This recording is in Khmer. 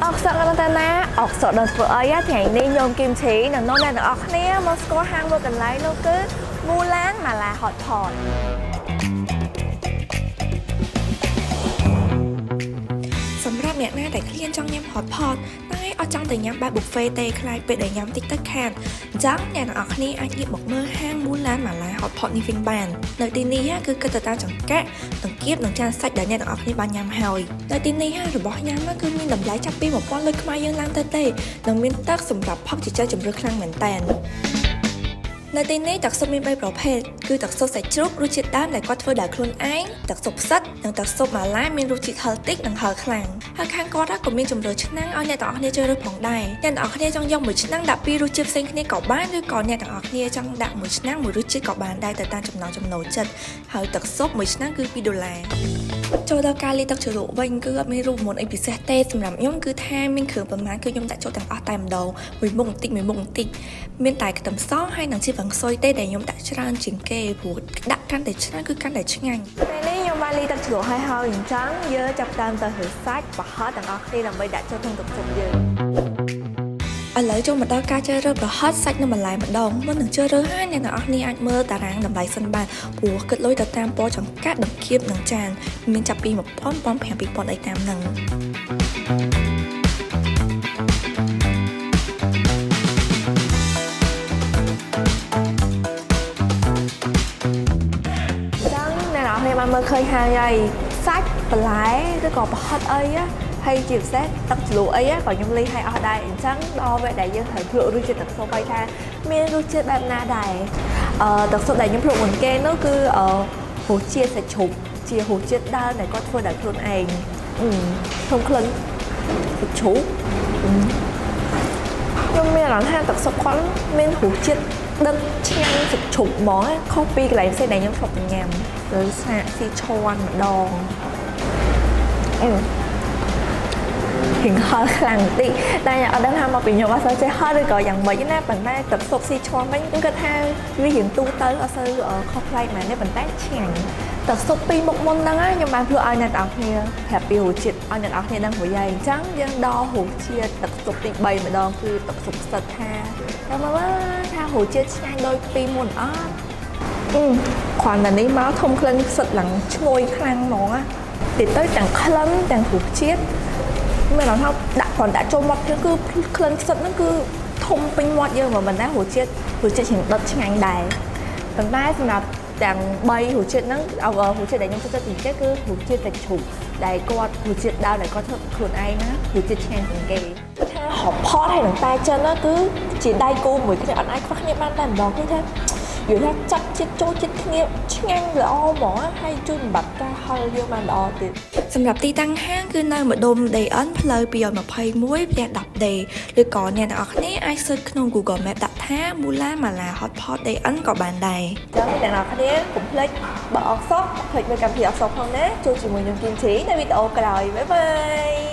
អកសក់កតាណាអកសក់ដល់ធ្វើអីថ្ងៃនេះខ្ញុំគឹមឈីនឹងនាំអ្នកទាំងអស់គ្នាមកស្គាល់ហាងមួយកន្លែងនោះគឺមូឡានម៉ាឡា Hot Pot។ សម្រាប់អ្នកណាដែលឃ្លានចង់ញ៉ាំ hot pot តែអត់ចង់ទៅញ៉ាំបែប buffet ទេខ្លាចពេលដែលញ៉ាំតិចទៅខាតអញ្ចឹងអ្នកទាំងអស់គ្នាអាចងាកមកមើលហាងមូឡានម៉ាឡា hot pot នេះវិញបាននៅទីនេះគឺគិតទៅតាមចង្កាក់តង្កៀបនិងចានសាច់ដែលអ្នកទាំងអស់គ្នាបានញ៉ាំហើយនៅទីនេះរបស់ញ៉ាំគឺមានតម្លៃចាប់ពី1000លុយខ្មែរយើងឡើងទៅទេនិងមានទឹកសម្រាប់ផឹកជាច្រើនជម្រើសខ្លាំងមែនតើនៅទីនេះទឹកស៊ុបមាន3ប្រភេទគឺទឹកស៊ុបសាច់ជ្រូករសជាតិដើមដែលគាត់ធ្វើដោយខ្លួនឯងទឹកស៊ុបផ្សិតនិងទឹកស៊ុបម៉ាឡាមានរសជាតិហឹរតិចនិងហឹរខ្លាំងហើយខាងគាត់ក៏មានជម្រើសឆ្នាំងឲ្យអ្នកទាំងអស់គ្នាជ្រើសរើសផងដែរអ្នកទាំងអស់គ្នាចង់យកមួយឆ្នាំងដាក់ពីររសជាតិផ្សេងគ្នាក៏បានឬក៏អ្នកទាំងអស់គ្នាចង់ដាក់មួយឆ្នាំងមួយរសជាតិក៏បានដែរទៅតាមចំណង់ចំណូលចិត្តហើយទឹកស៊ុបមួយឆ្នាំងគឺ2ដុល្លារចូលដល់ការលាយទឹកជ្រលក់វិញគឺអត់មានរូបមន្តអីពិសេសទេសម្រាប់ខ្ញុំគឺថាមានគ្រឿងប្រមាណគឺខ្ញុំដាក់ចូលទាំងអស់តែម្ដងមួយមុខបន្តិចមួយមុខបន្តិចមានតែខ្ទឹមសហើយនិងជីវ៉ាន់ស៊ុយទេដែលខ្ញុំដាក់ច្រើនជាងគេព្រោះដាក់កាន់តែច្រើនគឺកាន់តែឆ្ងាញ់ ពេលនេះខ្ញុំបានលីទឹកជ្រលក់ហើយហើយអញ្ចឹងយើងចាប់ផ្ដើមទៅរើសាច់ប្រហិតទាំងអស់គ្នាដើម្បីដាក់ចូលក្នុងទឹកស៊ុបយើង ឥឡូវចូលមកដល់ការជ្រើសរើសប្រហិតសាច់និងបន្លែម្ដងមុននឹងជ្រើសរើសហើយអ្នកទាំងអស់គ្នាអាចមើលតារាងតម្លៃសិនបានព្រោះគិតលុយទៅតាមពណ៌ចង្កាក់ដង្កៀបនិងចានមានចាប់ពី1000 1500 2000អីតាមហ្នឹង អញ្ចឹងអ្នកនរគ្នាបានមើលឃើញហើយហើយសាច់បន្លែឬក៏ប្រហិតអីណាហើយជាពិសេសទឹកជ្រលក់អីណាក៏ខ្ញុំលីឲ្យអស់ដែរអញ្ចឹងដល់វគ្គដែលយើងត្រូវភ្លក់រសជាតិទឹកស៊ុបហើយថាមានរសជាតិបែបណាដែរទឹកស៊ុបដែលខ្ញុំភ្លក់មុនគេនោះគឺរសជាតិសាច់ជ្រូកជារសជាតិដើមដែលគាត់ធ្វើដោយខ្លួនឯងអឺធំក្លិនសាច់ជ្រូកខ្ញុំមានអារម្មណ៍ថាទឹកស៊ុបគាត់មានរសជាតិដិតឆ្ងាញ់សាច់ជ្រូកហ្មងណាខុសពីកន្លែងផ្សេងដែលខ្ញុំធ្លាប់ទៅញ៉ាំលើសាកស៊ីឈួនម្ដងអឺ រៀងហឹរខ្លាំងបន្តិចតែអត់ដឹងថាមកពីខ្ញុំអត់សូវចេះហឹរឬក៏យ៉ាងម៉េចណាប៉ុន្តែទឹកស៊ុបស៊ីឈួនវិញខ្ញុំគិតថាវារៀងទូទៅអត់សូវខុសប្លែកមែនទេប៉ុន្តែឆ្ងាញ់ទឹកស៊ុបពីរមុខមុនហ្នឹងណាខ្ញុំបានភ្លក់ឲ្យអ្នកទាំងអស់គ្នាប្រាប់ពីរសជាតិឲ្យអ្នកទាំងអស់គ្នាដឹងព្រោះយ៉ាងអញ្ចឹងយើងដល់រសជាតិទឹកស៊ុបទី3ម្ដងគឺទឹកស៊ុបផ្សិតថាតែមើលថារសជាតិឆ្ងាញ់ដូចពីមុនអត់អឺគ្រាន់តែនេះមកធំក្លិនផ្សិតឡើងឈ្ងុយខ្លាំងហ្មងណាតិចទៅទាំងក្លិនទាំងរសជាតិ មានអារម្មណ៍ថាដាក់គ្រាន់ដាក់ចូលមាត់ភ្លាមគឺក្លិនផ្សិតហ្នឹងគឺធំពេញមាត់យើងហ្មងប៉ុន្តែរសជាតិរៀងដិតឆ្ងាញ់ដែរប៉ុន្តែសម្រាប់ទាំង3រសជាតិហ្នឹងឲ្យរសជាតិដែលខ្ញុំចូលចិត្តជាងគេគឺរសជាតិសាច់ជ្រូកដែលគាត់រសជាតិដើមដែលគាត់ធ្វើខ្លួនឯងណារសជាតិឆ្ងាញ់ជាងគេថាhot pot ហើយនឹងតែចិនណាគឺជាដៃគូមួយគ្នាអត់អាចខ្វះគ្នាបានតែម្ដងគឺថានិយាយថាចាប់ជាតិចូលជាតិគ្នាឆ្ងាញ់ល្អហ្មងហើយជួយបំបត្តិការហឹរយើងបានល្អទៀត សម្រាប់ទីតាំងហាងគឺនៅម្ដុំ DN ផ្លូវ221ផ្ទះ 10D ឬក៏អ្នកទាំងអស់គ្នាអាច search ក្នុង Google Map ដាក់ថាមូឡាម៉ាឡា Hot Pot DN ក៏បានដែរ ចឹងអ្នកនរគ្នាកុំភ្លេចបើអកសុកកុំភ្លេចមើលកម្មវិធីអកសុកផងណាជួបជាមួយខ្ញុំគីមជីនៅវីដេអូក្រោយ bye bye.